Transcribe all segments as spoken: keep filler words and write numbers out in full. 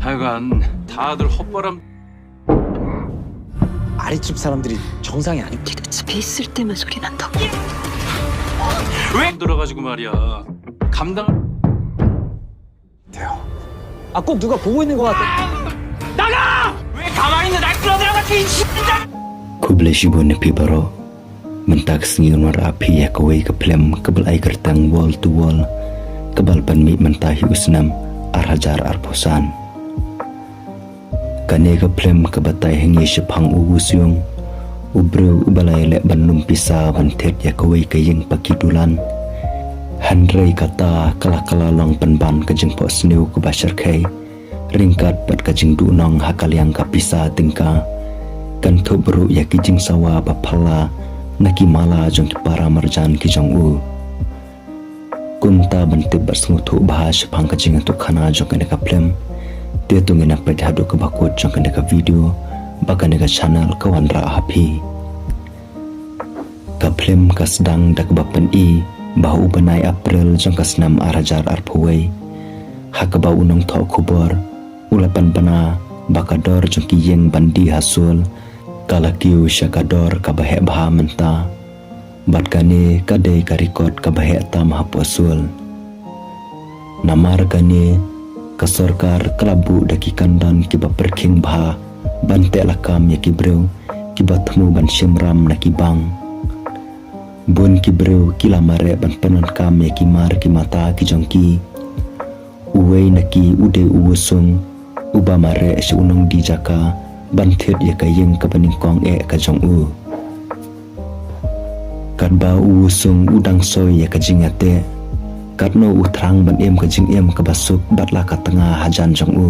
하여간 다들 헛바람 아랫집 사람들이 정상이 아니고 도대체 왜 들어가지고 말이야. 감당 돼요. 아, 꼭 누가 보고 있는 것 같아. 나가! 왜 가만히 있는 날 끌어들여가지고 이 진짜. Khublei shibun ïa phi baroh. Mynta ka sngi ngan wanrah ïa phi ïa kawei ka film kaba la ai kyrteng Wall to Wall, kaba la pynmih mynta hi u snem ar hajar arphew san. Kane ka film ka batai hangne shaphang u Woo Seung, u briew uba la ïaleh ban lum pisa ban thied ïa kawei ka ïing paki dulan. Hynrei kata ka la kylla long pynban ka jingphohsniew kaba shyrkhei, ryngkat bad ka jingduhnong ha ka liang ka pisa tyngka. Kynthup ruh ïa ki jingsawa ba phylla na ki mala jong ki para marjan ki jong u. Kumta ban tip bad sngewthuh bha shaphang ka jingïathuhkhana jong kane ka film, te to ngin ïa peit haduh kaba kut jong kane ka video ba kane ka channel ka wanrah ha phi. Ka film ka sdang da kaba pyni ba ha u bnai April jong ka snem ar hajar arphew wei, ha kaba u nongthoh khubor u la pynbna ba ka dor jong ki ïing ban die ha Seoul ka la kiew sha ka dor kaba heh bha mynta. Bad kane ka dei ka record kaba heh tam hapoh Seoul. Namar kane, ka sorkar ka la buh da ki kyndon kiba pyrkhing bha ban teh lakam ïa ki briew kiba thmu ban shim ram na ki bank. Bun ki briew ki la mareh ban pyndonkam ïa ki mar ki mata ki jong ki. Uwei na ki u dei u Woo Seung, uba mareh sha u nongdie jaka ban thied ïa ka ïing kaba nyngkong eh ka jong u. Katba u Woo Seung u dang soi ïa ka jingïateh, katno u thrang ban im ka jingim kaba suk bad la ka tnga hajan jong u.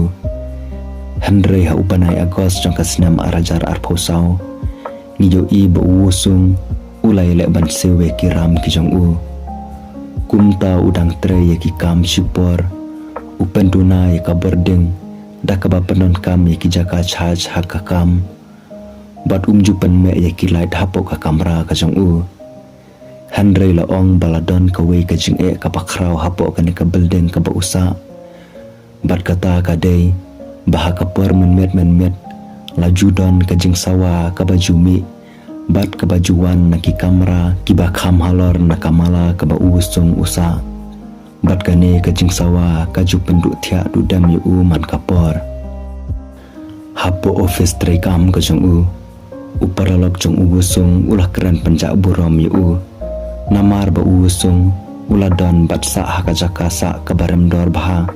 Hynrei ha u bnai August jong ka snem ar hajar arphew saw, ngi ïohi ba u Woo Seung u la ïaleh ban siew ïa ki ram ki jong u. Kumta u dang trei ïa ki kam shipor, u pynduna ïa ka bording da kaba pyndonkam ïa ki jaka charge ha ka kam. Bad um ju pynmeh ïa ki light hapoh ka kamra ka jong u. Hynrei la ong ba la don kawei ka jingeh kaba khraw hapoh kane ka building kaba u sah. Bad kata ka dei ba ha ka por mynmiet mynmiet la ju don ka jingsawa kaba ju mih bad kaba ju wan na ki kamra kiba kham halor na ka mala kaba u Woo Seung u sah. Bad kane ka jingsawa ka ju pynduh thiah duh dem ïa u man ka por. Hapoh office treikam ka jong u, u paralok jong u Woo Seung u la kren pynjah burom ïa u. Namar ba u Woo Seung u la don bad sah ha ka jaka sah kaba rem dor bha.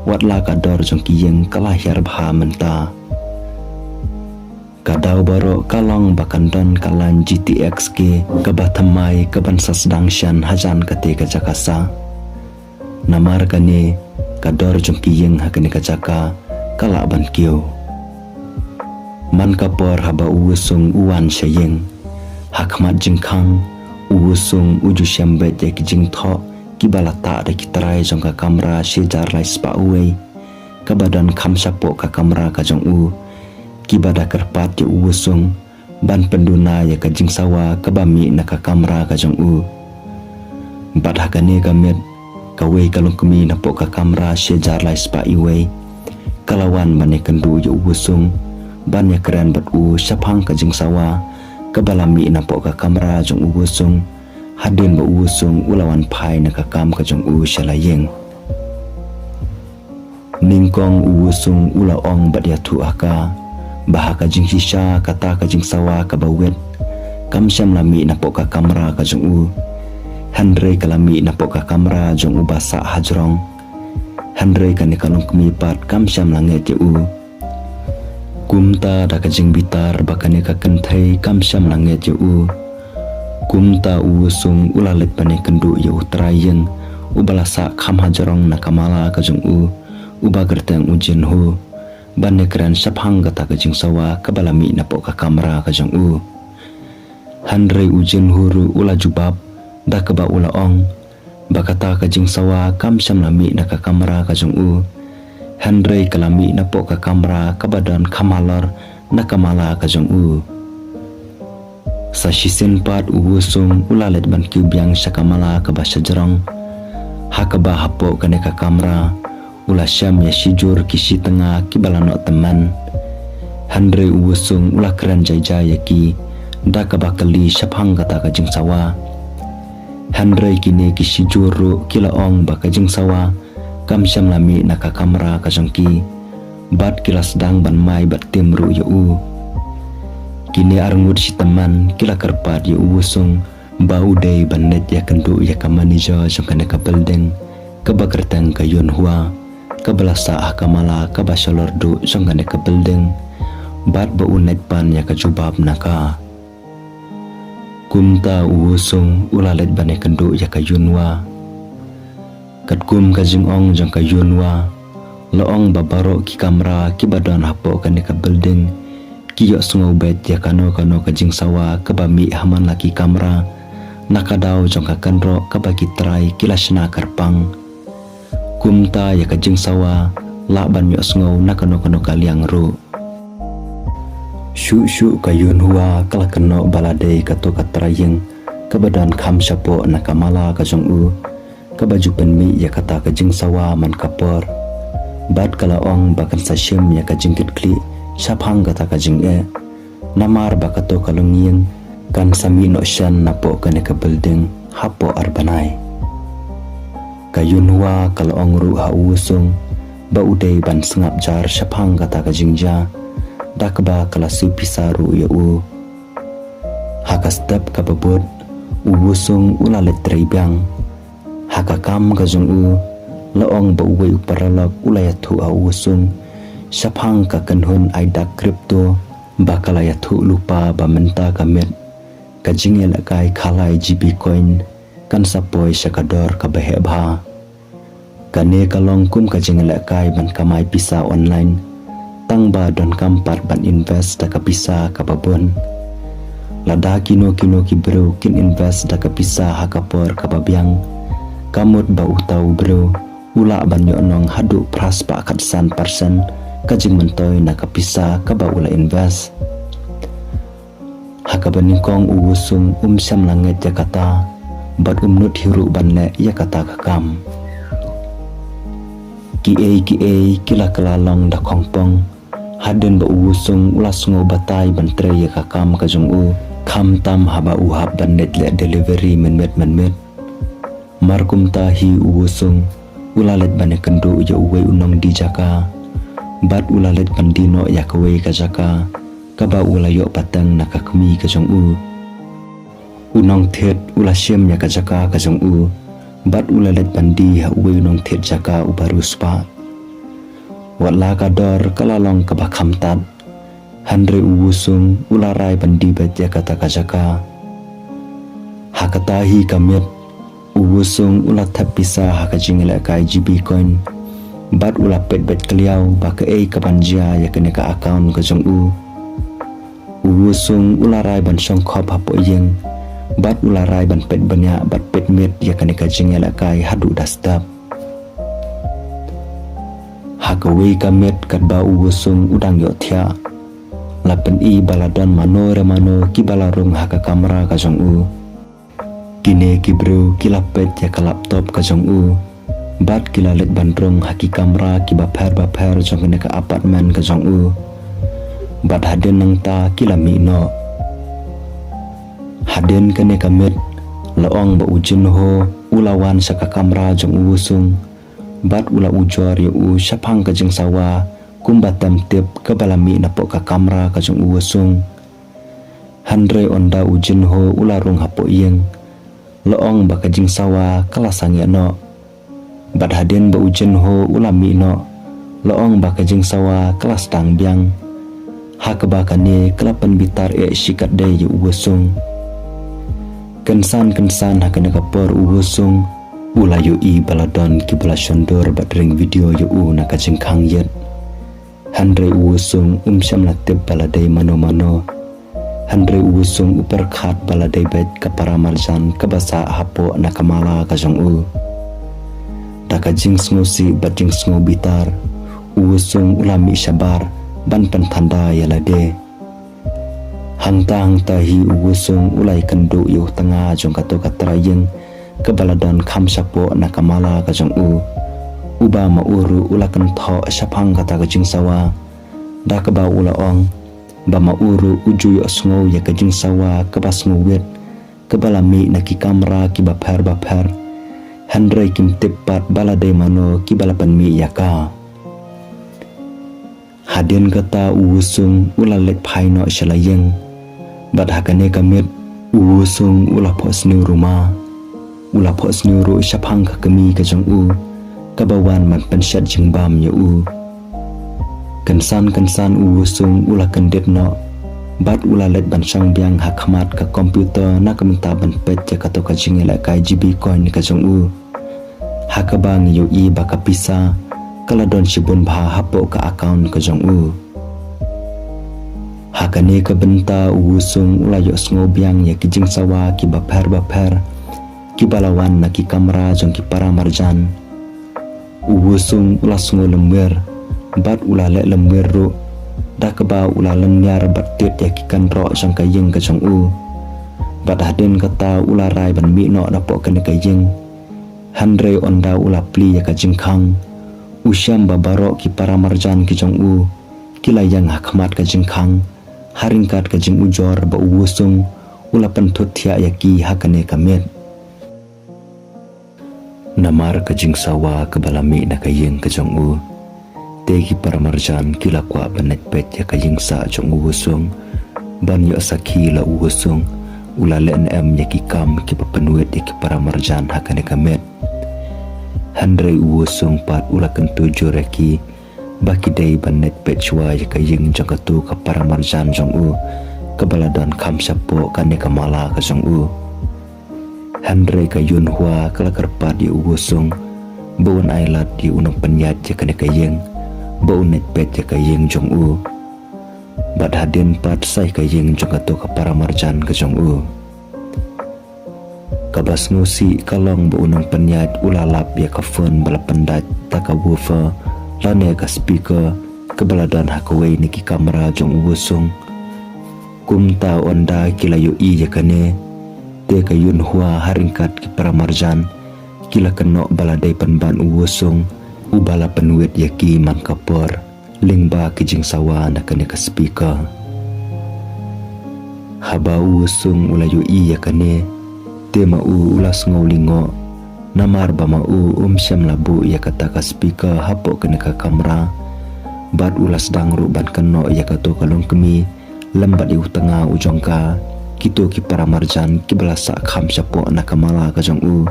Wat la ka dor jong ki ïing ka la hiar bha mynta. Ka daw baroh ka long ba kan don ka line G T X K kaba thymmai kaban sa sdang shen hajan kata ka jaka sah. Namar kane, ka dor jong ki ïing ha kane ka jaka ka lah ban kiew. Man ka por haba u Woo Seung u wan sha ïing, ha khmat jingkhang, u Woo Seung u ju shem beit ïa ki jingthoh kiba la tah da ki trai jong ka kamra shi hajar lai spah uwei, kaba don kham shapoh ka kamra ka jong u, kiba da kyrpad ïa u Woo Seung ban pynduna ïa ka jingsawa kaba mih na ka kamra ka jong u. Bad ha kane ka miet, kawei ka longkmie napoh ka kamra shi hajar lai spah uwei ka la wan ban ïakynduh ïa u Woo Seung ban ïakren bad u shaphang ka jingsawa kaba la mih napoh ka kamra jong u Woo Seung, hadien ba u Woo Seung u la wan phai na ka kam ka jong u sha la ïing. Nyngkong u Woo Seung u la ong bad ïathuh ha ka ba ha ka jingshisha kata ka jingsawa kaba wit kam shym la mih napoh ka kamra ka jong u. Hynrei ka la mih napoh ka kamra jong u ba sah hajrong. Hynrei kane ka longkmie pat kam shym la ngeit ïa u. Kumta da ka jingbitar ba kane ka kynthei kam shym la ngeit ïa u, kumta u Woo Seung u la leit ban ïakynduh ïa u trai ïing uba la sah kham hajrong na ka mala ka jong u, uba kyrteng u Jin Ho, ban ïakren shaphang kata ka jingsawa kaba la mih napoh ka kamra ka jong u. Hynrei u Jin Ho ruh u la jubab da kaba u la ong ba kata ka jingsawa kam shym la mih na ka kamra ka jong u. Hynrei ka la mih napoh ka kamra kaba don kham halor na ka mala ka jong u. Sa shisien pat u Woo Seung u la leit ban kiew biang sha ka mala kaba shajrong, ha kaba hapoh kane ka kamra U la shem ïa shijur ki shitnga kiba la noh tymmen. Hynrei u Wusung u la kren jai jai ïa ki da kaba kylli shaphang kata ka jingsawa. Hynrei kine ki shijur ruh ki la ong ba ka jingsawa kam shym la mih na ka kamra ka jong ki. Bad ki la sdang ban mai bad tim ruh ïa u. Kine arngut shitymmen ki la kyrpad ïa u Wusung ba u dei ban leit ïakynduh ïa ka manager jong kane ka building, kaba kyrteng ka Yun Hwa, kaba la sah ha ka mala kaba shalor duh jong kane ka building, bad ba un leit pan ïa ka jubab na ka. Kumta u Wusung u la leit ban ïakynduh ïa ka Yun Hwa. Katkum ka jingong jong ka Yun Hwa, la ong ba baroh ki kamra kiba don hapoh kane ka building ki ïohsngew beit ïa kano kano ka jingsawa kaba mih ha man la ki kamra, na ka daw jong ka kynroh kaba ki trai ki la shna kyrpang. Kumta ïa ka jingsawa lah ban ïohsngew na kano kano ka liang ruh. Shuh shuh ka Yun Hwa ka la kynnoh ba la dei kato ka trai ïing kaba don kham shapoh na ka mala ka jong u, kaba ju pynmih ïa kata ka jingsawa man ka por. Bad ka la ong ba kan sa shim ïa ka jingkitkhlieh shaphang kata ka jingeh, namar ba kato ka longïing kan sa mih noh shen napoh kane ka building hapoh ar bnai. Ka Yun Hwa ka la ong ruh ha u Wusung ba u dei ban sngap jar shaphang kata ka jingjia, da kaba ka la siew pisa ruh ïa u. Ha ka step kaba bud, u Wusung u la leit trei biang. Ha ka kam ka jong u, la ong ba uwei u paralok u la ïathuh ha u Wusung shaphang ka kynhun ai dak crypto, ba ka la ïathuh lypa ba mynta ka miet ka jingïalehkai khalai GB coin kan sa poi sha ka dor kaba heh bha. Kane ka long kum ka jingïalehkai ban kamai pisa online, tang ba donkam pat ban invest da ka pisa kaba bun. Lada kino kino ki briew kin invest da ka pisa ha ka por kaba biang, ka mut ba uta u briew u lah ban ïohnong haduh phra spah khatsan percent ka jingmyntoi na ka pisa kaba u la invest. Ha kaba nyngkong u Wusung um shym la ngeit ïa kata, bad um nud hi ruh ban leh ïa kata ka kam. Kiei kiei ki la kylla long da khongpong. Hadien ba u Wusung u la sngew batai ban trei ïa ka kam ka jong u, khamtam haba u hap ban leit leh delivery mynmiet mynmiet. Mar kumta hi u Wusung u la leit ban ïakynduh ïa uwei u nongdie jaka, bad u la leit ban die noh ïa kawei ka jaka kaba u la ïoh pateng na ka kmie ka jong u. U nongthied u la shim ïa ka jaka ka jong u, bad u la leit ban die ha uwei u nongthied jaka uba riewspah. Wat la ka dor ka la long kaba kham tad, hynrei u Wusung u la rai ban die beit ïa kata ka jaka. Ha kata hi ka miet, u Wusung u la thep pisa ha ka jingïalehkai GB coin, bad u la peit beit kliaw ba kaei kaban jia ïa kane ka account ka jong u. U Wusung u la rai ban shong khop hapoh ïing, bad u la rai ban peit bniah bad peit miet ïa kane ka jingïalehkai haduh da step. Ha kawei ka miet katba u Wusung u dang ïohthiah, la pyni ba la don mano re mano kiba la rung ha ka kamra ka jong u. Kine ki briew ki la peit ïa ka laptop ka jong u, bad ki la leit ban rung ha ki kamra kiba pher ba pher jong kane ka apartment ka jong u. Bad hadien nangta ki la mih noh. Hadien kane ka miet, la ong ba u Jinho u la wan sha ka kamra jong u Wusung, bad u la ujor ïa u shaphang ka jingsawa kumba tam tip kaba la mih napoh ka kamra ka jong u Wusung. Hynrei ynda u Jinho u la rung hapoh ïing, la ong ba ka jingsawa ka la sangeh noh. Bad hadien ba u Jinho u la mih noh, la ong ba ka jingsawa ka la sdang biang. Ha kaba kane ka la pynbitar eh shikatdei ïa u Wusung. Kynsan kynsan ha kane ka por u Wusung u la ïohi ba la don kiba la shondur bad ring video ïa u na ka jingkhang ïit. Hynrei u Wusung um shym la tip ba la dei mano mano. Hynrei u Wusung u pyrkhat ba la dei beit ka para marjan kaba sah hapoh na ka mala ka jong u. Da ka jingsngewsih bad jingsngewbitar, u Wusung u la mih shabar ban pynthanda ïa lade. Hangta hangta hi u Wusung u la ïakynduh ïa u tnga jong kato ka trai ïing kaba la don kham shapoh na ka mala ka jong u. Uba ma u ruh u la kynthoh shaphang kata ka jingsawa, da kaba u la ong ba ma u ruh u ju ïohsngew ïa ka jingsawa kaba sngewwit kaba la mih na ki kamra kiba pher ba pher. Hynrei kim tip pat ba la dei mano kiba la pynmih ïa ka. Hadien kata u Wusung u la leit phai noh sha la ïing. Bad ha kane ka miet u Wusung u la phohsniew ruh ma u la phohsniew ruh shaphang ka kmie ka jong u kaba wan ban pynshet jingbam ïa u. Kynsan kynsan u Wusung u la kyndit noh bad u la leit ban shong biang ha khmat ka computer na ka bynta ban peit ïa kato ka jingïalehkai GB coin ka jong u. Ha kaba ngi ïohi ba ka pisa ka la don shibun bha hapoh ka account ka jong u. Ha kane ka bynta u Wusung u la ïohsngew biang ïa ki jingsawa kiba pher ba pher kiba la wan na ki kamra jong ki para marjan. U Wusung u la sngew lymwir bad u la leh lymwir ruh, da kaba u la lynñiar bad tied ïa ki kynroh jong ka ïing ka jong u. Bad hadien kata u la rai ban mih noh napoh kane ka ïing. Hynrei ynda u la plie ïa ka jingkhang, u shem ba baroh ki para marjan ki jong u ki la ïeng ha khmat ka jingkhang ha ryngkat ka jingujor ba u Wusung u la pynthut thiah ïa ki ha kane ka miet. Namar ka jingsawa kaba la mih na ka ïing ka jong u, te ki para marjan ki la kwah ban leit peit ïa ka ïing sah jong u Wusung ban ïoh sakhi la u Wusung u la leh ne em ïa ki kam kiba pynwit ïa ki para marjan ha kane ka miet. Hynrei u Wusung pat u la kyntu jur ïa ki ba ki dei ban leit peit shuwa ïa ka ïing jong kato ka para marjan jong u kaba la don kham shapoh kane ka mala ka jong u. Hynrei ka Yun Hua ka la kyrpad ïa u Wusung ba un ai lad ïa u nongpynïaid ïa kane ka ïing ba un leit peit ïa ka ïing jong u. Bad hadien pat sa ïa ka ïing jong kato ka para marjan ka jong u. Kaba sngewsih ka long ba u nongpynïaid u la lap ïa ka phone ba la pyndait da ka woofer lane ka speaker kaba la don ha kawei na ki kamra jong u Wusung. Kumta ynda ki la ïohi ïa kane, te ka Yun Hua ha ryngkat ki para marjan ki la kynnoh ba la dei pynban u Wusung uba la pynwit ïa ki man ka por lyngba ki jingsawa na kane ka speaker. Haba u Wusung u la ïohi ïa kane, te ma u u la sngew lyngngoh, namar ba ma u um shym la buh ïa kata ka speaker hapoh kane ka kamra. Bad u la sdang ruh ban kynnoh ïa kato ka longkmie lem bad ïa u tnga u jong ka, kito ki para marjan kiba la sah kham shapoh na ka mala ka jong u,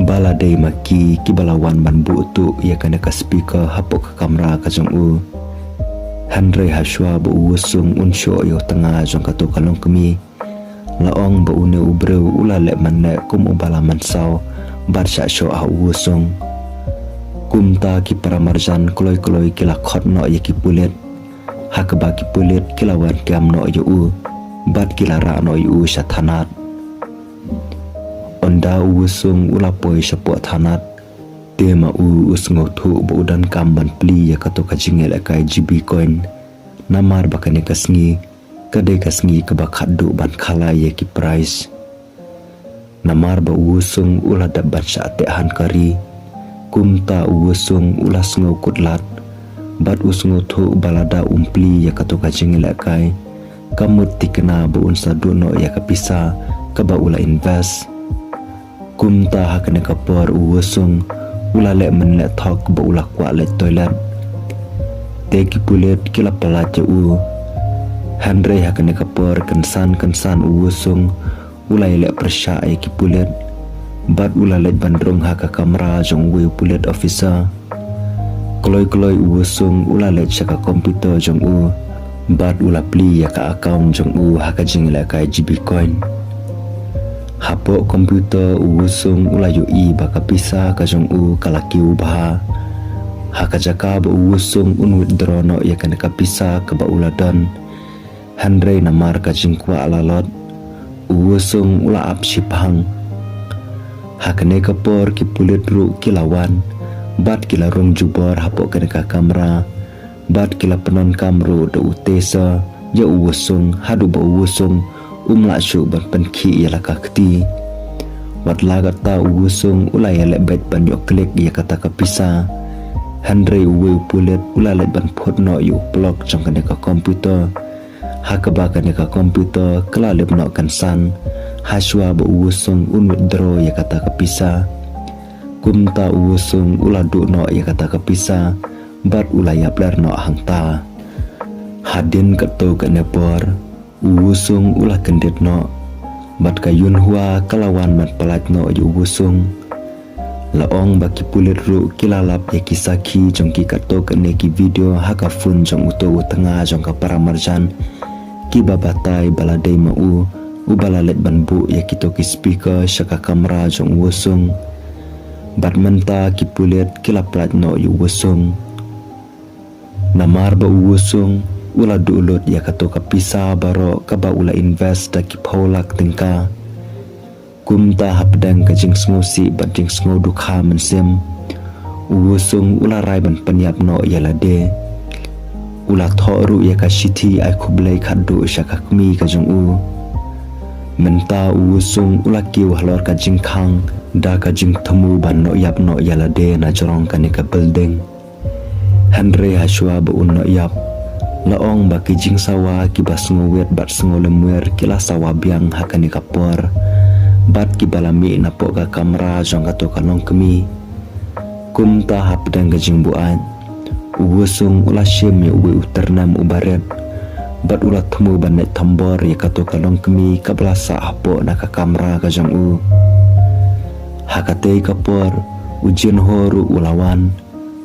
ba la dei ma ki kiba la wan ban buh tuh ïa kane ka speaker hapoh ka kamra ka jong u. Hynrei ha shuwa ba u Wusung un shoh ïa u tnga jong kato ka longkmie, la ong ba une u briew u la leh mynne kum uba la mynsaw bad shah shoh ha u Wusung. Kumta ki para marjan kloi kloi ki la khot noh ïa ki pulit, ha kaba ki pulit ki la wan kem noh ïa u bad ki la rah noh ïa u sha thanat. Ynda u Wusung u la poi shapoh thanat, te ma u u sngewthuh ba u donkam ban plie ïa kato ka jingïalehkai GB coin, namar ba kane ka sngi ka dei ka sngi kaba khatduh ban khalai ïa ki prize. Namar ba u Wusung u la dep ban shah teh hankari, kumta u Wusung u la sngew kut lad bad u sngewthuh ba lada um plie ïa kato ka jingïalehkai, ka mut thikna ba un sa duh noh ïa ka pisa kaba u la invest. Kumta ha kane ka por u Wusung u la leh mynleh thok ba u la kwah leit toilet. Te ki pulit ki la pyllait ïa u. Hynrei ha kane ka por kynsan kynsan u Wusung u la ïaleh pyrshah ïa ki pulit bad u la leit ban rung ha ka kamra jong uwei u pulit officer. Kloi kloi u Wusung u la leit sha ka computer jong u bad u la plie ïa ka account jong u ha ka jingïalehkai GB coin. Hapoh computer u Wusung u la ïohi ba ka pisa ka jong u ka la kiew bha. Ha ka jaka ba u Wusung un withdraw noh ïa kane ka pisa kaba u la don, hynrei namar ka jingkwah lalot, u Wusung u la ap shiphang. Ha kane ka por ki pulit ruh ki la wan bad ki la rung jubor hapoh kane ka kamra bad ki la pyndonkam ruh da u taser ïa u Wusung haduh ba u Wusung um lah shuh ban pynkhih ïa la ka kti. Wat la katta u Wusung u la ïaleh beit ban ïoh klik ïa kata ka pisa. Hynrei uwei u pulit u la leit ban phut noh ïa u plok jong kane ka computer. Ha kaba kane ka computer ka la lip noh kynsan. Hashwa ba u Wusung un withdraw ïa kata ka pisa. Kumta u Wusung u la duh noh ïa kata ka pisa. Bad u la ïap ler noh hangta. Hadien katto katne por. U Wusung u la kyndit noh. Bad ka Yun Hwa ka la wan ban pyllait noh ïa u Wusung. La ong ba ki pulit ruh ki la lap ïa ki sakhi jong ki katto katne ki video ha ka phone jong uto u tnga jong ka para marjan. Kiba batai ba la dei ma u, uba la leit ban buh ïa kito ki speaker sha ka kamra jong u Wusung. Bad mynta ki pulit ki la pyllait noh ïa u Wusung. Namar ba u Wusung u la duh lut ïa kato ka pisa baroh kaba u la invest da ki phew lak tyngka. Kumta hapdeng ka jingsngewsih bad jingsngewdukha mynsiem, u Wusung u la rai ban pynïap noh ïa lade. U la thoh ruh ïa ka shithi ai khublei khatduh sha ka kmie ka jong u. Mynta u Wusung u la kiew halor ka jingkhang da ka jingthmu ban noh ïap noh ïa lade na jrong kane ka building. Hynrei hashwa ba un noh ïap, la ong ba ki jingsawa kiba sngewwit bad sngewlem wir ki la sawa biang ha kane ka por. Bad kiba la mih napoh ka kamra jong kato ka longkmie. Kumta hapdeng ka jingbuaid, u Wusung u la shim ïa uwei u tyrnem uba rit. Bad u la thmu ban leit thombor ïa kato ka longkmie kaba la sah hapoh na ka kamra ka jong u. Ha katei ka por, u Jinho ruh u la wan.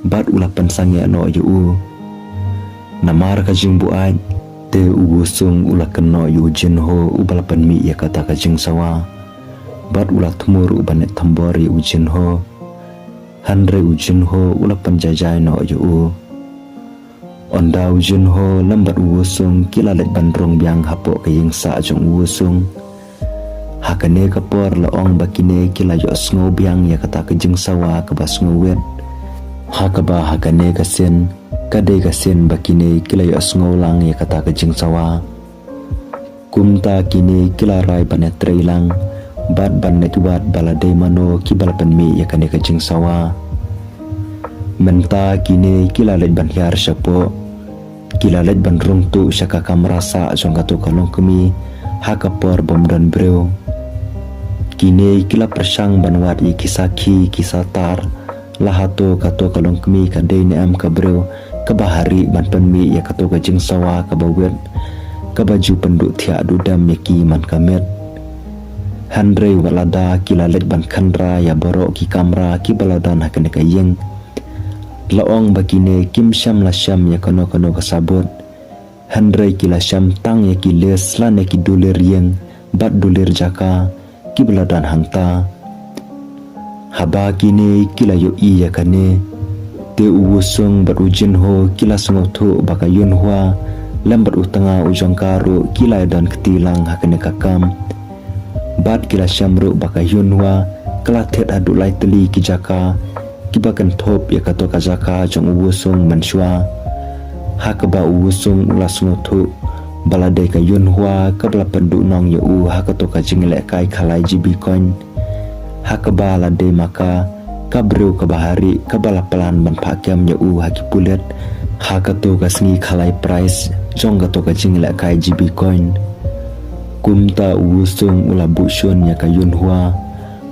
Bad u la pynsangeh noh ïa u. Namar ka jingbuaid, te u Wusung u la kynnoh ïa u Jinho uba la pynmih ïa kata ka jingsawa. Bad u la thmu ruh ban leit thombor ïa u Jinho. Hynrei u Jinho u la pynjaijai noh ïa u. Ynda u Jinho lem bad u Wusung ki la leit ban rung biang hapoh ka ïingsah jong u Wusung. Ha kane ka por la ong ba kine ki la ïohsngew biang ïa kata ka jingsawa kaba sngewwit. Ha kaba ha kane ka sien, ka dei ka sien ba kine ki la ïohsngew lang ïa kata ka jingsawa. Kumta kine ki la rai ban ïatrei lang, bad ban leit wad ba la dei mano kiba la pynmih ïa kane ka jingsawa. Mynta kine ki la leit ban hiar shapoh. Ki la leit ban rung tuh sha ka kamra sah jong kato ka longkmie, ha ka por bym don briew. Kine ki la pyrshang ban wad ïa ki sakhi ki satar, la hato kato ka longkmie ka dei ne em ka briew, kaba ha rieh ban pynmih ïa kato ka jingsawa kaba wit, kaba ju pynduh thiah duh dem ïa ki man ka miet. Hynrei wat lada ki la leit ban kynra ïa baroh ki kamra kiba la don ha kane ka ïing. La ong ba kine kim shym la shem ïa kano kano ka sabut. Hynrei ki la shem tang ïa ki list lane ki dulir ïing, bad dulir jaka, kiba la don hangta. Haba kine ki la ïohi ïa kane. Te u Wusung bad u Jinho ki la sngewthuh ba ka Yunhwa, lem bad u tnga u jong ka ruh ki la ïadon kti lang ha kane ka kam. Bad ki la shem ruh ba ka Yunhwa, ka la thied haduh lai tylli ki jaka, kiba kynthup ïa kato ka jaka jong u Wusung mynshuwa. Ha kaba u Wusung u la sngewthuh, ba la dei ka Yunhwa, kaba la pynduhnong ïa u ha kato ka jinglehkai khalai GB coin. Ha kaba la dei ma ka, ka briew kaba ha rieh, kaba la plan ban phah kem ïa u ha ki pulit. Ha kato ka sngi khalai prize, jong kato ka jinglehkai GB coin. Kumta u Wusung u la buh shun ïa ka Yunhwa.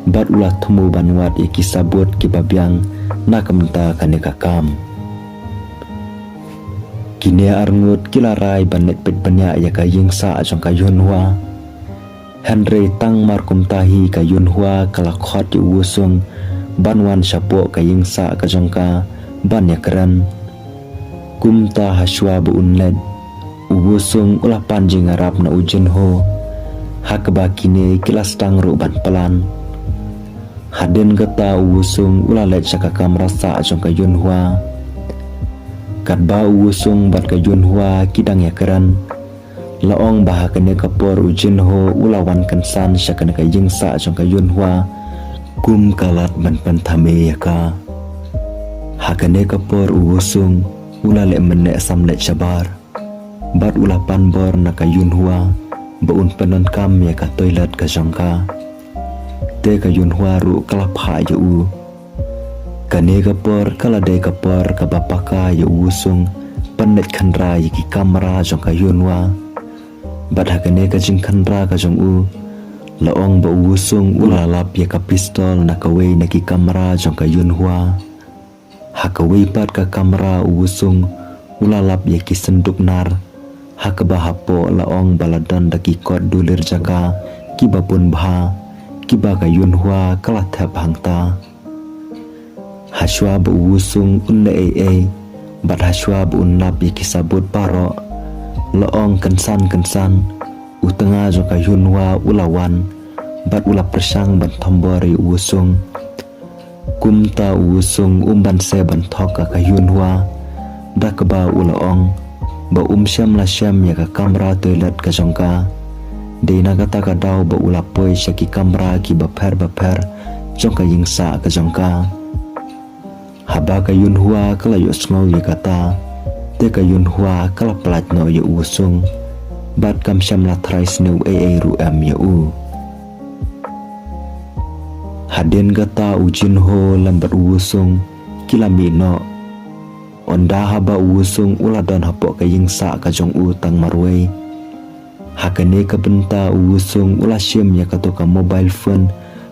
Bad u la thmu ban wad ïa ki sabut kiba biang, na ka bynta kane ka kam. Kine arngut ki la rai ban leit peit bniah ïa ka ïingsah jong ka Yunhwa. Hynrei tang mar kumta hi ka Yunhwa ka la khot ïa u Wusung, ban wan shapoh ka ïingsah ka jong ka, ban ïakren. Kumta hashwa ba un leit, u Wusung u la pan jingïarap na u Jinho. Ha kaba kine ki la sdang ruh ban plan. Hadien kata u Wusung u la leit sha ka kamra sah jong ka Yunhwa. Katba u Wusung bad ka Yunhwa ki dang ïakren. La ong ba ha kane ka por u Jinho u la wan kynsan sha kane ka ïingsah jong ka Yunhwa. Kum ka lad ban pynthame ïa ka. Ha kane ka por u Wusung u la leh mynne samleh shabar. Bad u la pan bor na ka Yunhwa, ba un pyndonkam ïa ka toilet ka jong ka. Te ka Yunhwa ruh ka la phah ïa u. Kane ka por ka la dei ka por kaba paka ïa u Wusung ban leit khynra ïa ki kamra jong ka Yunhwa. Bad ha kane ka jingkhynra ka jong u, la ong ba u Wusung u la lap ïa ka pistol na kawei na ki kamra jong ka Yunhwa. Ha kawei pat ka kamra u Wusung u la lap ïa ki synduk nar, ha kaba hapoh la ong ba la don da ki kot dulir jaka kiba bun bha, kiba ka Yunhwa ka la thep hangta. Hashwa ba u Wusung un leh ei ei, bad hashwa ba un lap ïa ki sabut baroh, la ong kynsan kynsan, u tnga jong ka Yunhwa u la wan, bad u la pyrshang ban thombor ïa u Wusung. Kumta u Wusung um banse ban thok ïa ka Yunhwa, da kaba u la ong ba um shym la shem ïa ka kamra toilet ka jong ka. Dei na kata ka daw ba u la poi sha ki kamra kiba pher ba pher jong ka ïingsah ka jong ka. Haba ka Yunhwa ka la ïohsngew ïa kata, te ka Yunhwa ka la pynlait noh ïa u Wusung, bad kam shym la tharai sniew ei ei ruh em ïa u. Hadien kata u Jinho lem bad u Wusung ki la mih noh. Ynda haba u Wusung u la don hapoh ka ïingsah ka jong u tang marwei. Ha kane ka bynta u Wusung u la shim ïa kato ka mobile phone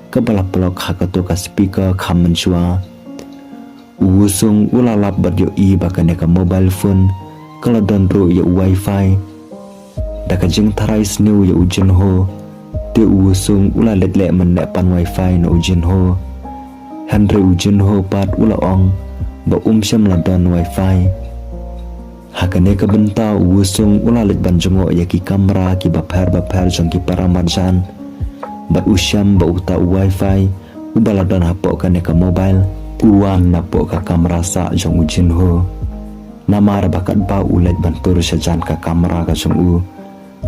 kaba la plug ha kato ka speaker kham mynshuwa. U Wusung u la lap bad ïohi ba kane ka mobile phone ka la don ruh ïa u wifi. Da ka jingtharai sniew ïa u Jinho, te u Wusung u la leit leh mynne pan wifi na u Jinho. Hynrei u Jinho pat u la ong ba um shym la don wifi. Ha kane ka bynta u Wusung u la leit ban jngoh ïa ki kamra kiba pher ba pher jong ki para marjan. Bad u shem ba uta u wifi uba la don hapoh kane ka mobile u wan napoh ka kamra sah jong u Jinho. Namar ba katba u leit ban tur shajan ka kamra ka jong u,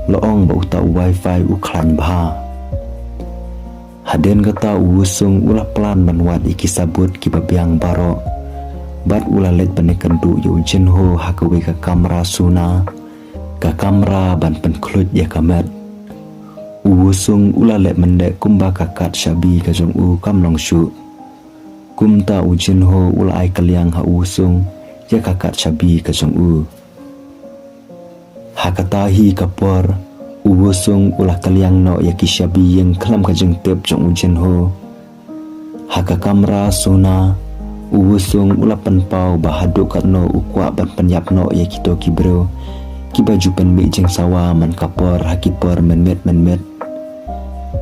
la ong ba uta u wifi u khlaiñ bha. Hadien kata u Wusung u la plan ban wad ïa ki sabut kiba biang baroh. Bad u la leit ban ïakynduh ïa u Jinho ha kawei ka kamra suna, ka kamra ban pynkhluit ïa ka met. U Wusung u la leh mynne kumba ka kat shabi ka jong u kam long shuh. Kumta u Jinho u la ai kylliang ha u Wusung ïa ka kat shabi ka jong u. Ha kata hi ka por, u Wusung u la kylliang noh ïa ki shabi ïing khlem ka jingtip jong u Jinho. Ha ka kamra suna, u Wusung u la pynpaw ba haduh katno u kwah ban pynïap noh ïa kito ki briew kiba ju pynmih jingsawa man ka por ha ki por mynmiet mynmiet.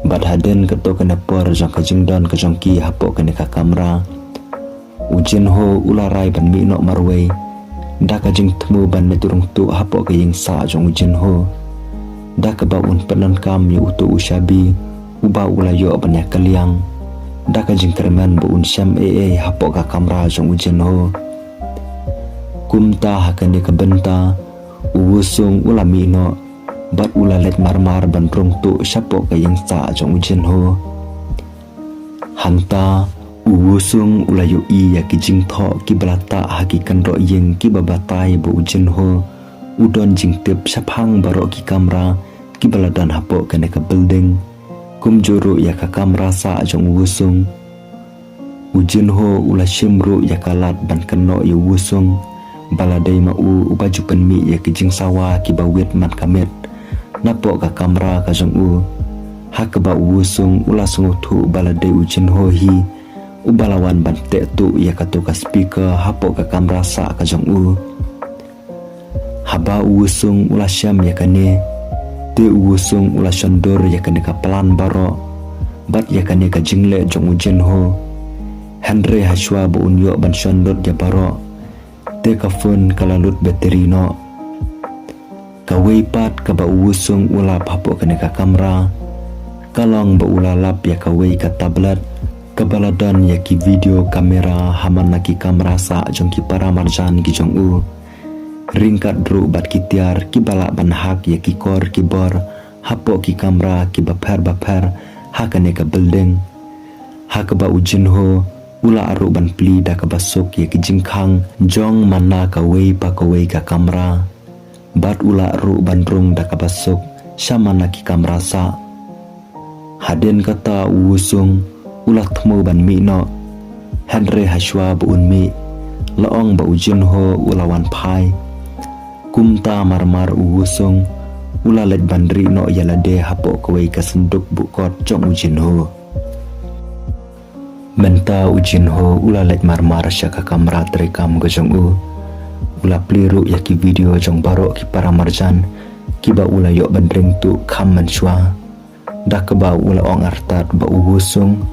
Bad hadien kato kane por jong ka jingdon ka jong ki hapoh kane ka kamra, u Jinho u la rai ban mih noh marwei da ka jingthmu ban leit rung tuh hapoh ka ïingsah jong u Jinho. Da kaba un pyndonkam ïa uto u shabi uba u la ïoh ban ïakylliang, da ka jingkyrmen ba un shem ei ei hapoh ka kamra jong u Jinho. Kumta ha kane ka bynta, u Wusung u la mih noh bad u la leit marmar ban rung tuh shapoh ka ïingsah jong u Jinho. Hangta, u Wusung u la ïohi ïa ki jingthoh kiba la tah ha ki kynroh ïing kiba batai ba u Jinho u don jingtip shaphang baroh ki kamra kiba la don hapoh kane ka building, kumjuh ruh ïa ka kamra sah jong u Wusung. U Jinho u la shim ruh ïa ka lad ban kynnoh ïa u Wusung ba la dei ma u uba ju pynmih ïa ki jingsawa kiba wit man ka miet napoh ka kamra ka jong u. Ha kaba u Wusung u la sngewthuh ba la dei u Jinho hi uba la wan ban teh tuh ïa kato ka speaker hapoh ka kamra sah ka jong u. Haba u Wusung u la shem ïa kane, te u Wusung u la shondur ïa kane ka plan baroh bad ïa kane ka jingleh jong u Jinho. Hynrei hashwa ba un ïoh ban shondur ïa baroh, te ka phone ka la lut battery noh. Kawei pat kaba u Wusung u lap hapoh kane ka kamra ka long ba u la lap ïa kawei ka tablet kaba la don ïa ki video camera ha man la ki kamra sah jong ki para marjan ki jong u. Ryngkat ruh bad ki tiar kiba lah ban hack ïa ki kor ki bor hapoh ki kamra kiba pher ba pher ha kane ka building. Ha kaba u Jinho u lah ruh ban plie da kaba suk ïa ki jingkhang jong man la kawei pa kawei ka kamra. Bad u lah ruh ban rung da kaba suk sha man la ki kamra sah. Hadien kata u Wusung u la thmu ban mih noh. Hynrei hashwa ba un mih, la ong ba u Jinho u la wan phai. Kumta marmar u Wusung u la leit ban rieh noh ïa lade hapoh kawei ka synduk buh kot jong u Jinho. Mynta u Jinho u la leit marmar sha ka kamra treikam ka jong u. U la plie ruh ïa ki video jong baroh ki para marjan kiba u la ïoh ban ring tuh kham mynshuwa. Da kaba u la ong artat ba u Wusung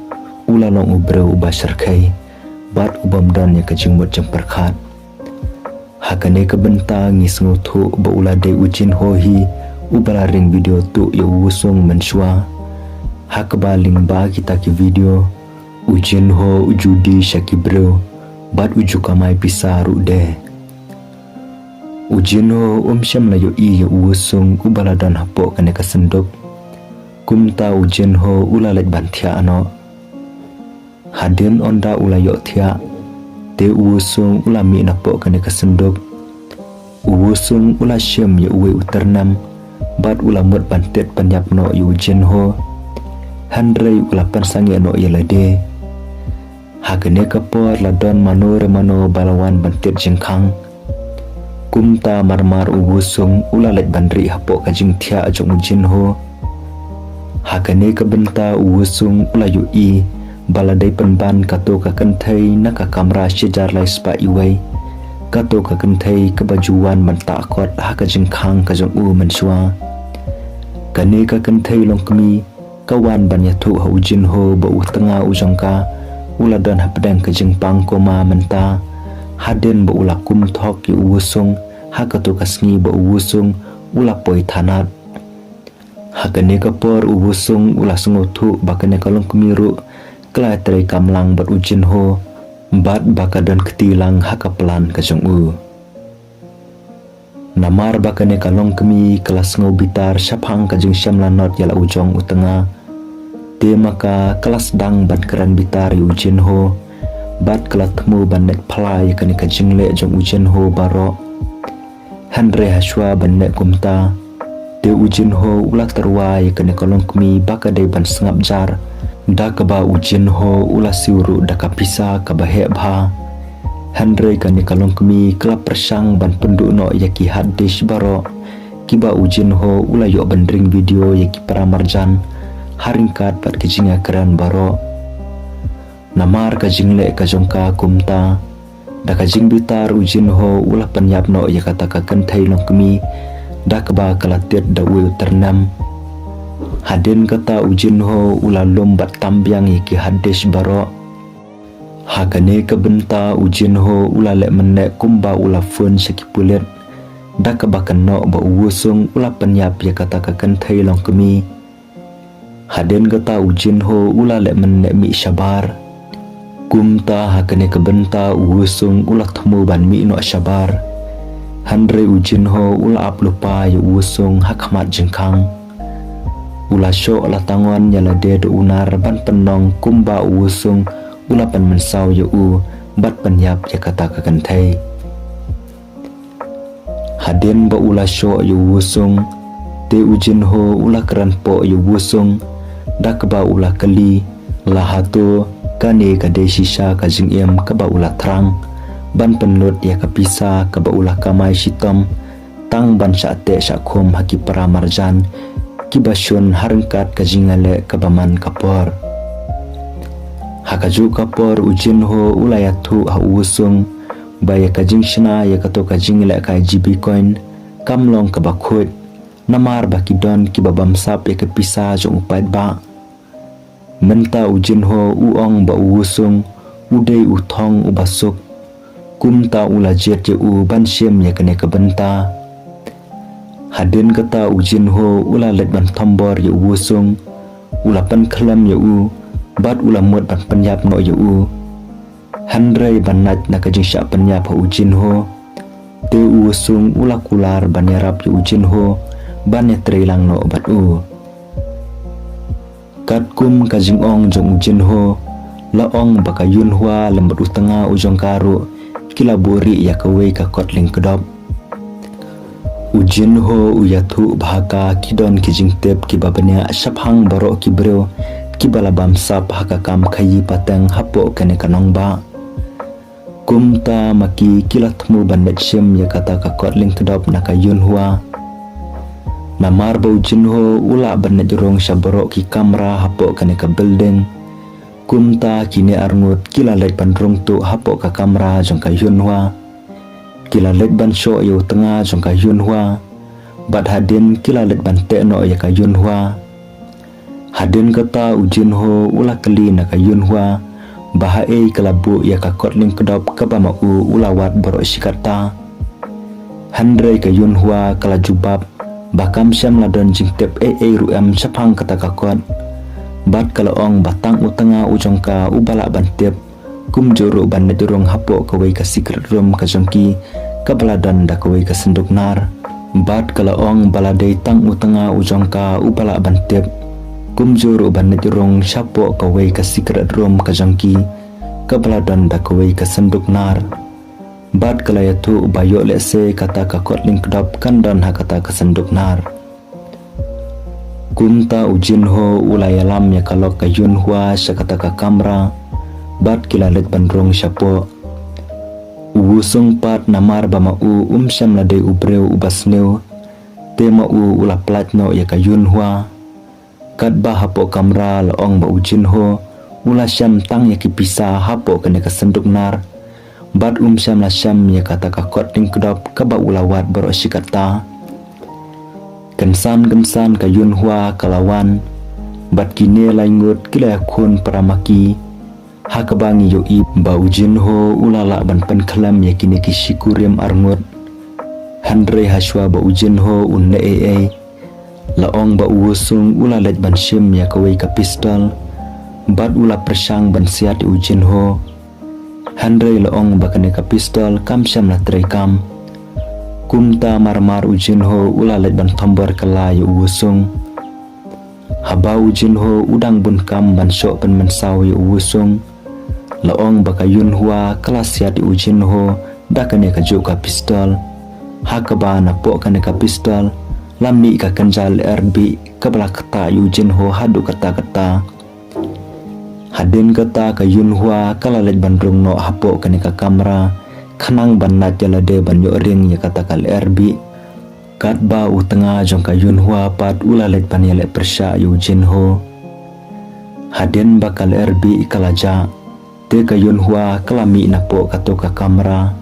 u la long u briew uba shyrkhei bad u bym don ïa ka jingmut jingpyrkhat. Ha kane ka bynta ngi sngewthuh ba u la dei u Jinho hi uba la ring video tuh ïa u Wusung mynshuwa. Ha kaba lyngba kita ki video u Jinho u ju die sha ki briew bad u ju kamai pisa ruh de. U Jinho um shym la ïohi ïa u Wusung uba la don hapoh kane ka synduk. Kumta u Jinho u la leit ban thiah noh. Hadien ynda u la ïoh thiah, te u Wusung u la mih napoh kane ka synduk. U Wusung u la shim ïa uwei u tyrnem bad u la mut ban tied pynïap noh ïa u Jinho. Hynrei u la pynsangeh noh ïa lade. Ha kane ka por la don mano re mano ba la wan ban tied jingkhang. Kumta marmar u Wusung u la leit ban rieh hapoh ka jingthiah jong u Jinho. Ha kane ka bynta u Wusung u la ïohi ba la dei pynban kato ka kynthei na ka kamra shihajar lai spah uwei. Kato ka kynthei kaba ju wan ban tah kot ha ka jingkhang ka jong u mynshuwa. Kane ka kynthei longkmie ka wan ban ïathuh ha u Jinho ba u tnga u jong ka u la don hapdeng ka jingpang koma mynta. Hadien ba u la kum thok ïa u Wusung ha kato ka sngi ba u Wusung u la poi thanat. Ha kane ka por u Wusung u la sngewthuh ba kane ka longkmie ruh ka la treikam lang bad u Jinho bad ba ka don kti lang ha ka plan ka jong u. Namar ba kane ka longkmie ka la sngew bitar shaphang ka jingshem lanot ïa la u jong u tnga. Te ma ka ka la sdang ban kren bitar ïa u Jinho bad ka la thmu ban leit phla ïa kane ka jingleh jong u Jinho baroh. Hynrei hashwa ban leh kumta, te u Jinho u la tyrwa ïa kane ka longkmie ba ka dei ban sngap jar. Da kaba u Jinho u la siew ruh da ka pisa kaba heh bha. Hynrei kane ka longkmie ka la pyrshang ban pynduh noh ïa ki hard disk baroh kiba u Jinho u la ïoh ban ring video ïa ki para marjan ha ryngkat bad ki jingïakren baroh. Namar ka jingleh ka jong ka kumta, da ka jingbitar u Jinho u la pynïap noh ïa kata ka kynthei longkmie da kaba ka la tied da uwei u tyrnem. Hadien kata u Jinho u la lum bad tam biang ïa ki hard disk baroh. Ha kane ka bynta u Jinho u la leh mynne kumba u la phone sha ki pulit da kaba kynnoh ba u Wusung u la pynïap ïa kata ka kynthei longkmie. Hadien kata u Jinho u la leh mynne mih shabar. Kumta ha kane ka bynta u Wusung u la thmu ban mih noh shabar. Hynrei u Jinho u la ap lypa ïa u Wusung ha khmat jingkhang. U la shoh la tang wan ïa lade da u nar ban pynlong kumba u Wusung u la pynmynsaw ïa u bad pynïap ïa kata ka kynthei. Hadien ba u la shoh ïa u Wusung, te u Jinho u la kren poh ïa u Wusung da kaba u la kylli, la hato kane ka dei shisha ka jingim kaba u la thrang ban pynlut ïa ka pisa kaba u la kamai shitom tang ban shah teh shah khum ha ki para marjan kiba shun ha ryngkat ka jingïaleh kaba man ka por. Ha kajuh ka por u Jinho u la ïathuh ha u Wusung ba ïa ka jingshna ïa kato ka jinglehkai GB coin kam long kaba khuid, namar ba ki don kiba bamsap ïa ka pisa jong u paidbah. Mynta u Jinho u ong ba u Wusung u dei u thong uba suk. Kumta u la jied ïa u ban shim ïa kane ka bynta. Hadien kata u Jinho u la leit ban thombor ïa u Wusung. U la pynkhlem ïa u bad u la mut ban pynïap noh ïa u. Hynrei ban nait na ka jingshah pynïap ha u Jinho, te u Wusung u la kular ban ïarap ïa u Jinho ban ïatreilang noh bad u. Katkum ka jingong jong u Jinho, la ong ba ka Yunhwa lem bad u tnga u jong ka ruh ki la buhrieh ïa kawei ka kot lyngkdop. U Jinho u ïathuh ba ha ka ki don ki jingtip kiba bniah shaphang baroh ki briew kiba la bam sap ha ka kam khaïi pateng hapoh kane ka nongbah. Kumta ma ki ki la thmu ban leit shim ïa kata ka kot lyngkdop na ka Yunhwa. Namar ba u Jinho u lah ban leit rung sha baroh ki kamra hapoh kane ka building. Kumta kine arngut ki la leit ban rung tuh hapoh ka kamra jong ka Yunhwa. Ki la leit ban shoh ïa u tnga jong ka Yunhwa. Bad hadien ki la leit ban teh noh ïa ka Yunhwa. Hadien kata u Jinho u la kylli na ka Yunhwa ba haei ka la buh ïa ka kot lyngkdop kaba ma u u la wad baroh shi katta. Hynrei ka Yunhwa ka la jubab ba kam shym la don jingtip ei ei ruh em shaphang kata ka kot. Bad ka la ong ba tang u tnga u jong ka uba lah ban tip, kumjuh ruh ban leit rung hapoh kawei ka secret room ka jong ki kaba la don da kawei ka synduk nar. Bad ka la ong ba la dei tang u tnga u jong ka uba lah ban tip, kumjuh ruh ban leit rung shapoh kawei ka secret room ka jong ki kaba la don da kawei ka synduk nar. Bad ka la ïathuh ba ïoh lehse kata ka kot lyngkdop kan don ha kata ka synduk nar. Kumta u Jinho u la ïalam ïa ka lok ka Yunhwa sha kata ka kamra. Bad ki la leit ban rung shapoh. U Wusung pat namar ba ma u um shym la dei u briew uba sniew, te ma u u la pyllait noh ïa ka Yunhwa. Katba hapoh kamra la ong ba u Jinho u la shem tang ïa ki pisa hapoh kane ka synduk nar. Bad um shym la shem ïa kata ka kot lyngkdop kaba u la wad baroh shi katta. Kynsan kynsan ka Yunhwa ka la wan. Bad kine lai ngut ki la ïakhun para ma ki. Ha kaba ngi ïohi ba u Jinho u la lah ban pynkhlem ïa kine ki shikurim arngut. Hynrei hashwa ba u Jinho un leh ei ei, la ong ba u Wusung u la leit ban shim ïa kawei ka pistol. Bad u la pyrshang ban siat ïa u Jinho. Hynrei la ong ba kane ka pistol kam shym la treikam. Kumta mar mar u Jinho u la leit ban thombor kylla ïa u Wusung. Haba u Jinho u dang bun kam ban shoh pynmynsaw ïa u Wusung, la ong ba ka Yunhwa ka la siat ïa u Jinho da kane kajuh ka pistol. Ha kaba napoh kane ka pistol la mih ka kynja lyer bih kaba la ktah ïa u Jinho haduh katta katta. Hadien kata ka Yunhwa ka la leit ban rung noh hapoh kane ka kamra khnang ban lait ïa lade ban ïoh ring ïa kata ka lyer bih. Katba u tnga jong ka Yunhwa pat u la leit ban ïaleh pyrshah ïa u Jinho. Hadien ba ka lyer bih ka la jah, te ka Yunhwa ka la mih napoh kato ka kamra.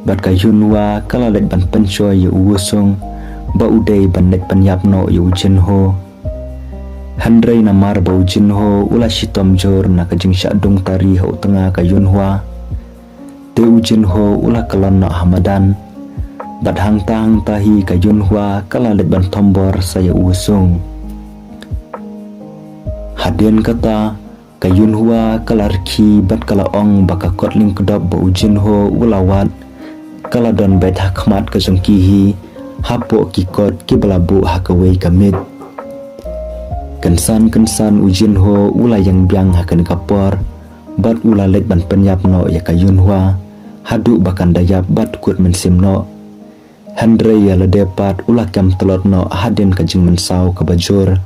Bad ka Yunhwa ka la leit ban pynshoi ïa u Wusung ba u dei ban leit pynïap noh ïa u Jinho. Hynrei namar ba u Jinho u la shitom jur na ka jingshah dung tari ha u tnga ka Yunhwa, te u Jinho u la kyllon noh ha madan. Bad hangta hangta hi ka Yunhwa ka la leit ban thombor sa ïa u Wusung. Hadien kata ka Yunhwa ka la rkhie bad ka la ong ba ka kot lyngkdop ba u Jinho u la wad ka la don beit ha khmat ka jong ki hi hapoh ki kot kiba la buh ha kawei ka miej. Kynsan kynsan u Jinho u la ïeng biang ha kane ka por bad u la leit ban pynïap noh ïa ka Yunhwa haduh ba kan da ïap bad kut mynsiem noh. Hynrei ïa lade pat u la kem tlot noh hadien ka jingmynsaw kaba jur.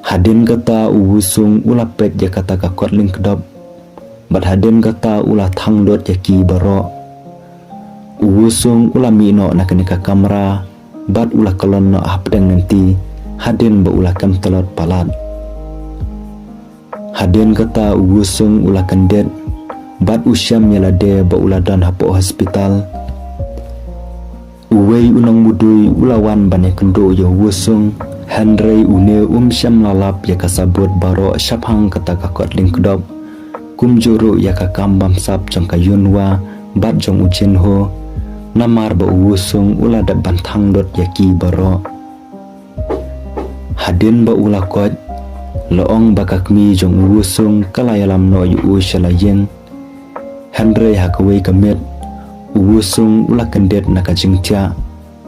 Hadien kata u Wusung u la peit ïa kata ka kot lyngkdop. Bad hadien kata u la thang lut ïa ki baroh. U Wusung u la mih noh na kane ka kamra bad u la kyllon noh hapdeng lynti hadien ba u la kem tlot palat. Hadien kata u Wusung u la kyndit bad u shem ïa lade ba u la don hapoh hospital. Uwei u nongmudui u la wan ban ïakynduh ïa u Wusung, hynrei une um shem la lap ïa ka sabut baroh shaphang kata ka kot lyngkdop. Kumjuh ruh ïa ka kam bamsap jong ka Yunhwa bad jong u Jinho. Namar ba u Wusung u la dep ban thang lut ïa ki baroh. Hadien ba u la koit, la ong ba ka kmie jong u Wusung ka la ïalam noh ïa u sha la ïing. Hynrei ha kawei ka miet, u Wusung u la kyndit na ka jingthiah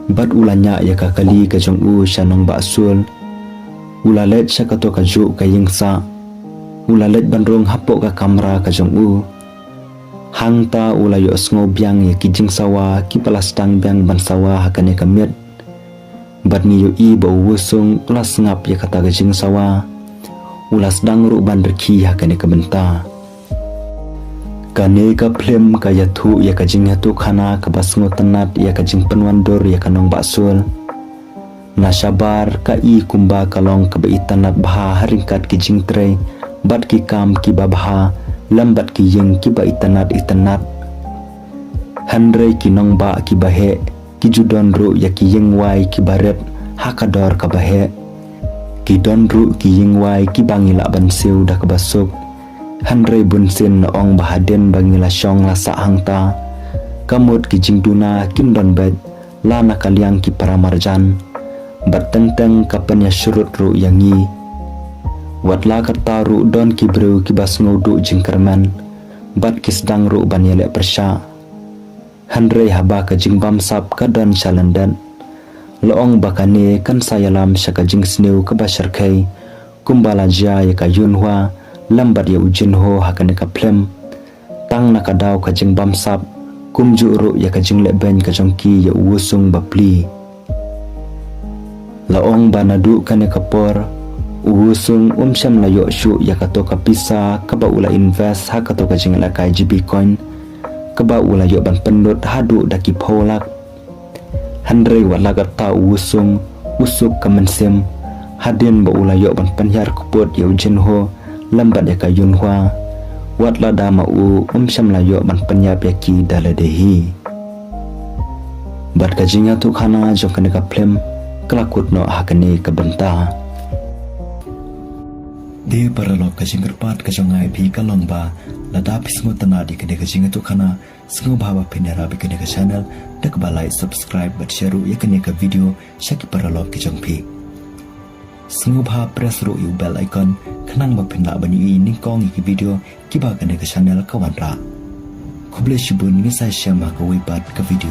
bad u la ñiah ïa ka kali ka jong u sha nongbah sul. U la leit sha kato kajuh ka ïing sah. U la leit ban rung hapoh ka kamra ka jong u. Hangta u la ïohsngew biang ïa ki jingsawa kiba la sdang biang ban sawa ha kane ka miet. Bad ngi ïohi ba u Wusung u la sngap ïa kata ka jingsawa. u la sdang ruh ban rkhie ha kane ka bynta. Kane ka phlim ka ïathuh ïa ka jingïathuhkhana kaba sngewtynnat ïa ka jingpynwandur ïa ka nongbah Sul. Na shabar ka i kumba ka long kaba itynnat bha ha ryngkat ki jingtrei bad ki kam kiba bha lem bad ki ïing kiba itynnat itynnat. Hynrei ki nongbah kiba heh ki ju don ruh ïa ki ïingwai kiba rit ha ka dor kaba heh. Ki don ruh ki ïingwai kiba ngi lah ban siew da kaba suk. Hynrei bunsien la ong ba hadien ba ngi la shong la sah hangta, ka mut ki jingduna kim don beit, la na ka liang ki paramarjan. Bad teng teng ka pynïasyrut ruh ïa ngi. Wat la katta ruh don ki briew kiba sngewduh jingkyrmen bad ki sdang ruh ban ïaleh pyrshah. Hynrei haba ka jingbamsap ka don sha lyndet, la ong ba kane kan sa ïalam sha ka jingsniew kaba shyrkhei, kumba la jia ïa ka Yun Hwa lem bad ïa u Jin Ho ha kane ka phlim. Tang na ka daw ka jingbamsap, kumjuh ruh ïa ka jinglehbeiñ ka jong ki ïa u Woo Sung bapli. La ong ba naduh kane ka por, u Woo Sung um shym la ïoh shuh ïa kato ka pisa kaba u la invest ha kato ka jingïalehkai G B Coin, kaba u la ïoh ban pynlut haduh da ki phew lak. Hynrei wat la katta u Woo Sung u suk ka mynsiem hadien ba u la ïoh ban pynhiar kput ïa u Jin Ho lem bad ïa ka Yun Hwa. Wat la da ma u um shym la ïoh ban pynïap ïa ki da lade hi. Bad ka jingïathuhkhana jong kane ka phlim ka la kut noh ha kane ka bynta. Te paralok, ka jingkyrpad ka jong nga ïa phi ka long ba lada phi sngewtynnat ïa kane ka jingïathuhkhana, sngewbha ba phin ïarap ïa kane ka channel da kaba like, subscribe bad share ruh ïa kane ka video sha ki paralok ki jong phi. Sngewbha press ruh ïa u bell icon khnang ba phin lah ban ïohi nyngkong ïa ki video kiba kane ka channel ka wanrah. Khublei shibun, ngin sa ïashem ha kawei pat ka video.